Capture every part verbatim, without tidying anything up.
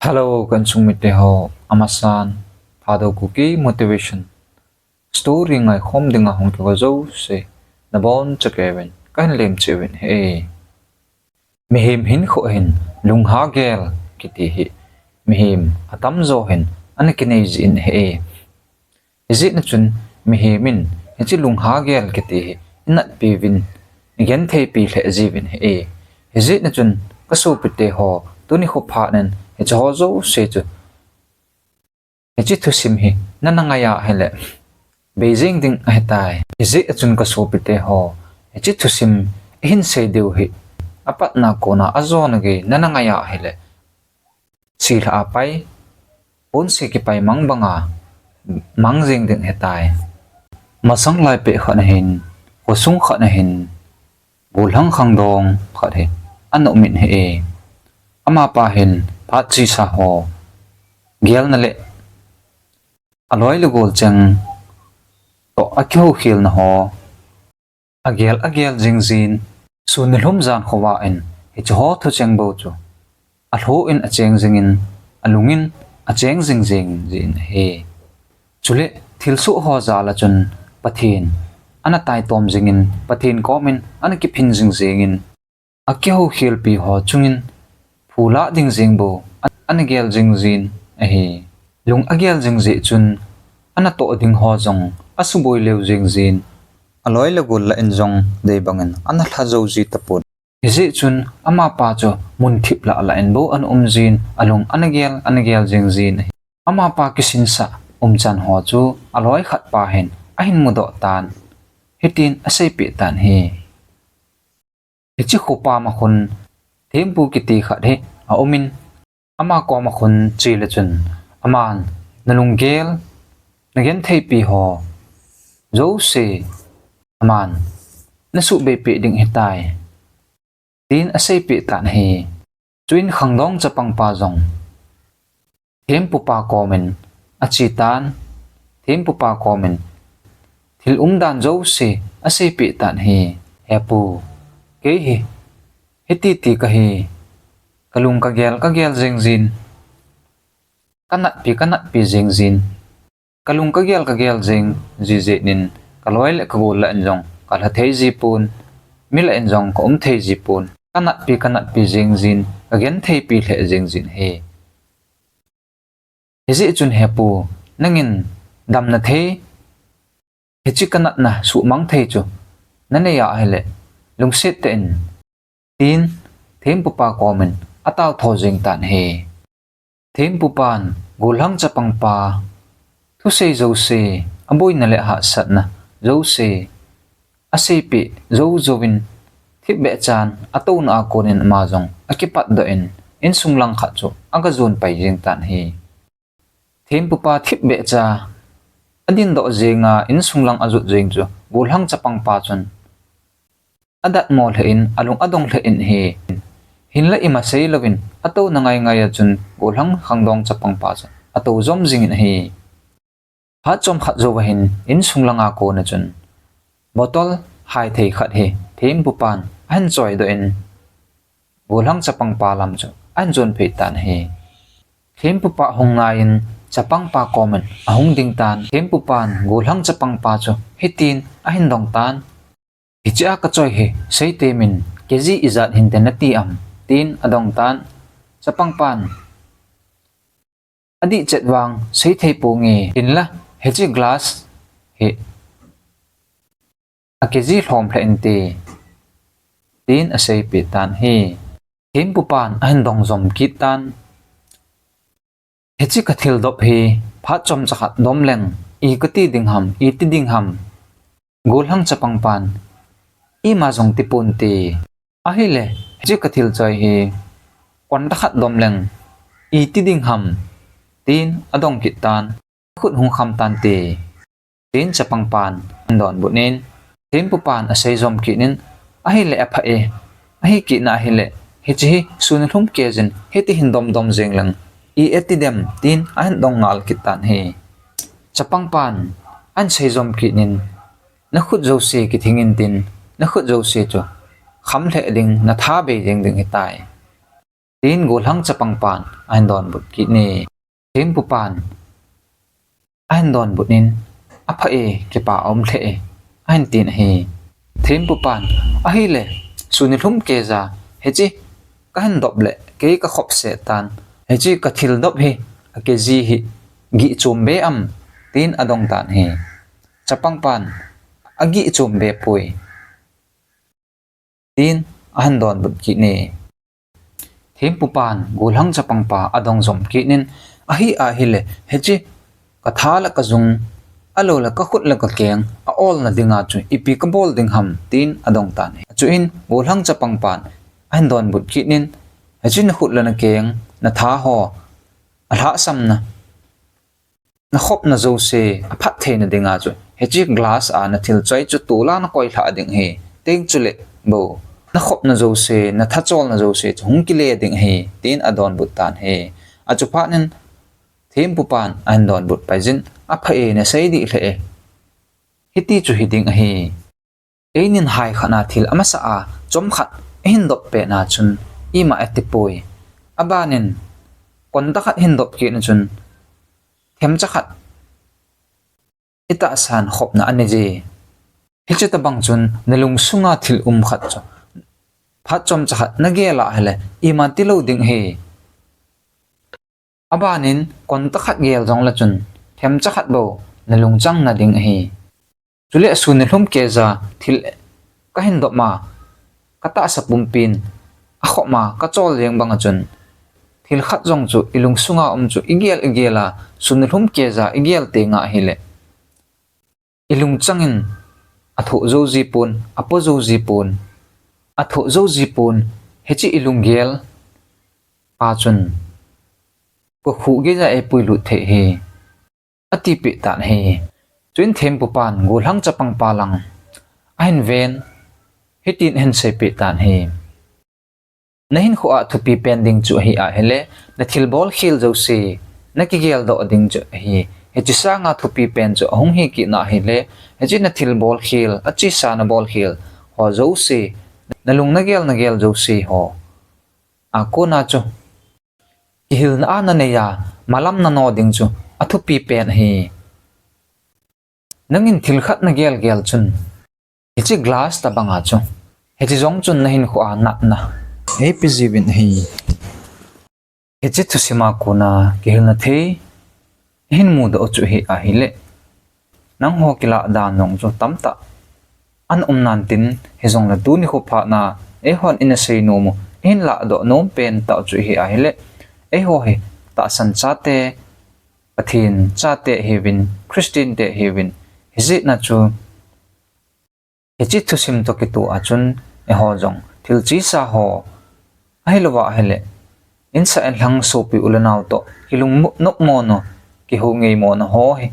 Hello, ka insung mite ho, amasan, Thadou Kuki Motivation Story ngaikhom dinga hung kigo jouse, nabonchauvin kahin lemchih uvin ahi. Mihem hinkho hin lungha gel kiti hi mihem atamjo hin ana kinei jin ahi. Hijeh a chun mihem in hiche lungha gel kiti hi inatpi uvin, igentheipi lheh jiuvin ahi. Hijeh a chun kasopite ho, tuni khophat in hiche ho jouse chu hiche thusim hi nana ngai a ahile, beijing ding ahitai. Hijeh a chun kasopite ho, hiche thusim ihin sei diu hi apatna kona ajona gei nana ngai a ahile, silha a pai, ponse kipai mang banga mang jing ding ahitai. Masang lai peh khat na hin, khosung khat na hin, gollhang khangdong khat hi ana um in ahi. Amapa hin phat chesa ho gelna le aloi le gol cheng toh akihoukhelna ho agel agel jing jin, sun nilhum jan khovah in hiche ho thucheng bou chu alhoh in acheng jingin, alungin acheng jing jing jin ahi. Chule thilsoh ho jal a chun Pathen ana taitom jingin, Pathen komin ana kiphin jing jingin, akihoukhelpi ho chungin phulah ding jeng bou ana gel jing jin ahi. Lung agel jing jeh chun anatoh ding ho jong asuboi leu jing jin, aloi le gol lah in jong dei bangin ana lha jou ji tapon. Hijeh chun amapa chu mun thip lah lah in bou ana um jin, alung ana gel, ana gel jing jin ahi. Amapa kisinsah umchan ho chu aloi khat pa hin ahin mudoh tan, hitin aseipeh tan ahi. Hiche khopa ma khun thempu kiti khat hi aumin, ama koma khun chele chun, aman nalunggel, nagentheipi ho jouse aman nasuhbeipeh ding ahitai, tin aseipeh tan ahi. Chuin khangdong chapangpa jong thempupa komin achetan, thempupa komin thil umdan jouse aseipeh tan ahi. Hepu, kei hi hiti ti kahi, kalung kagel kagel jing jin, kanatpi kanatpi jing jin, kalung kagel kagel jing ji jeh in, kaloi le kagol lah in jong kalha thei jipon, mi lah in jong kaum thei jipon, kanatpi kanatpi jing jin, kagentheipi lheh jing jin ahi. Hijeh chun hepu, nangin damna thei, hiche kanatna suhmang thei chu nanei a ahile, lungset tah in, tin thempupa komin ataotho jing tan ahi. Thempupan gollhang chapangpa thusei jouse, aboina le hahsatna jouse aseipeh jou jouvin, thipbehchan atouna a konin ama jong akipatdoh in, insung lang khat chu agajon pai jeng tan ahi. Thempupa thipbehcha adindoh jenga insung lang ajot jeng chu gollhang chapangpa chun adatmo lheh in, alung adong lheh in ahi. Hinla ima seilouvin, atouna ngai ngai a chun gollhang khangdong chapangpa chu atou jom jingin ahi. Phat chomkhat jouva hin insung langa kona chun bottle haithei khat hi thempupan ahin choidoh in, gollhang chapangpa lam chu ahin jon phei tan ahi. Thempupa hung ngaiyin chapangpa komin ahung ding tan, thempupan gollhang chapangpa chu hitin ahin dong tan, hichea kachoi hi seitemin, kg ijat hinte nati am, tin adong tan. Chapangpan adih chet vang seithei ponge, hinla hiche glass hi akg lhom lheh inte, tin aseipeh tan ahi. Thempupan ahin dong jom kit tan, hiche kathildop hi phat chomcha khat dom leng, i kati ding ham, iti ding ham, gollhang chapangpan ima jong tiponte, ahile hiche kathil choi hi konta khat dom leng, iti ding ham, tin adong kit tan, khut hung kham tante, tin chapangpan ahin donbut in, thempupan asei jom kit in, ahile apha e, ahi kitna ahile hiche hi sun nilhum keiyin hiti hin domdom jeng leng, i eti dem, tin ahin dong ngal kit tan ahi. Chapangpan ahin seijom kit in, nakhut jouse kithing intin, nakhut jouse chu kham lheh ding, natha bei jeng ding ahitai, tin gollhang chapang pan ahin donbut kit e. Thempu pan ahin donbut in, apha e, kipa aum lheh e, ahin tin ahi. Thempu pan, ahile, sun nilhum keija hiche kahin dop le kei kakhop seh tan, hiche kathil dop hi, akg hi gih chom be am, tin adong tan ahi. Chapang pan, agih chom be poi, tin ahin donbut kit e. Thempu pan gollhang chapang pa adong jom kit in, ahi ahile, hiche katha le kajung, ahilou le kakhut le kakeng a-olna dinga chu ipi kabol ding ham, tin adong tan ahi. Chuin gollhang chapang pan ahin donbut kit in, hiche nakhut le nakeng, natha ho, alhahsamna, nakhopna jouse aphat theina dinga chu hiche glass a nathil choi chu tola nakoi lhah ding ahi, teng chule bou nakhopna jouse, nathacholna jouse chu hung kile ding ahi, tin adonbut tan ahi. Achu phat in thempu pan ahin donbut pai jin, apha e, nasei dih lheh e, hiti chu hiding ahi. Einin hai khat a thil amasa a chomkhat ihin dop pet na chun ima ati poi. Abanin konta khat ihin dop kit na chun themcha khat itahsan khopna anei je. Hiche tabang chun nalungsunga thil um khat chu phat chomcha khat nagel ahile ima tilou ding ahi. Abanin konta khat gel jongle chun themcha khat bou nalungchang nading ahi. Chule sun nilhum keija thil kahin dop ma, katahsa pumpin akhop ma kachol jeng banga chun thil khat jong chu ilungsunga um chu igel igel a, sun nilhum keija igel tenga ahile ilungchang in athoh jou jipon, apo jou jipon, athoh jou jipon, hiche ilunggel a chun kokhuh geija eipuilut thei ahi, atipeh tan ahi. Chuin thempu pan gollhang chapang pa lang ahin ven, hitin ahin seipeh tan ahi. Nahinkhoa thupi pen ding chu ahi ahile, nathil bolkhel jouse nakigel doh ding chu ahi. Hiche sanga thupi pen chu ahung hi kit na ahile, hiche nathil bolkhel, achesa nabolkhel ho jouse, nalung nagel nagel jouse ho akona chu kihilna a nanei a malam nano ding chu athupi pen ahi. Nangin thil khat nagel gel chun hiche glass tabanga chu hiche jong chun nahinkhoa natna eipe jiuvin ahi. Hiche thusima kona kihilna thei ihin mudoh u chu ahi ahile, nangho kilah dan jong chu tamtah ana um nan tin, hijongle tuni kho phatna eihon ina seinom u, ihin lahdoh nom pen tah u chu ahi ahile, eiho hi tahsan chate, Pathen chate ihiuvin, Christian te ihiuvin, hijeh a chu hiche thusim toh kitoh a chun eiho jong thil chesa ho, ahilouva ahile insah inlhang sopi u le nao toh kilung nopmona, kihou ngeimona ho hi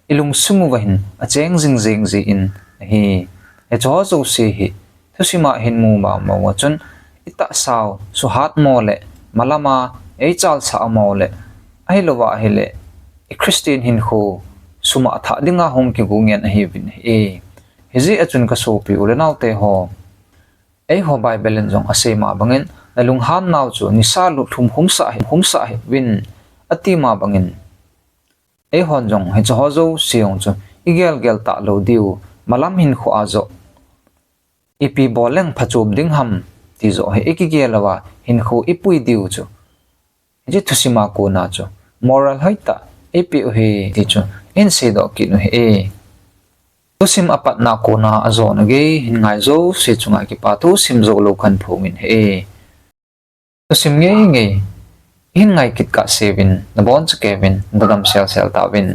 ilungsung uva hin acheng jing jeng jin ahi. Hicheho jouse hi thusima hin mu mama uva chun itahsau suhatmo le malama eichalsah mo le, ahilouva ahile i Christian hinkho sumah thah dinga hung kigu ngen ahiuvin ahi. Hijeh a chun kasopi u le naote ho, eiho Bible in jong asei ma bangin, nalunghan nau chu nisa lut lhum humsah hih, humsah hih uvin, ati ma bangin, eihon jong hicheho jouse jong chu igel gel talou diu, malam hinkhoa joh ipi bol leng phachom ding ham ti joh hi ikigel uva hinkho ipui diu chu hiche thusima kona chu moral hoitah eipeh u ahi ti chu ihin seidoh kit u ahi. Thusim apatna kona ajona gei hin ngai jouse chunga kipa thu sim joulou kahin phong in ahi. Thusim ngei ngei ihin ngai kit kahseuvin, nabonchauvin, nadam sel sel tauvin.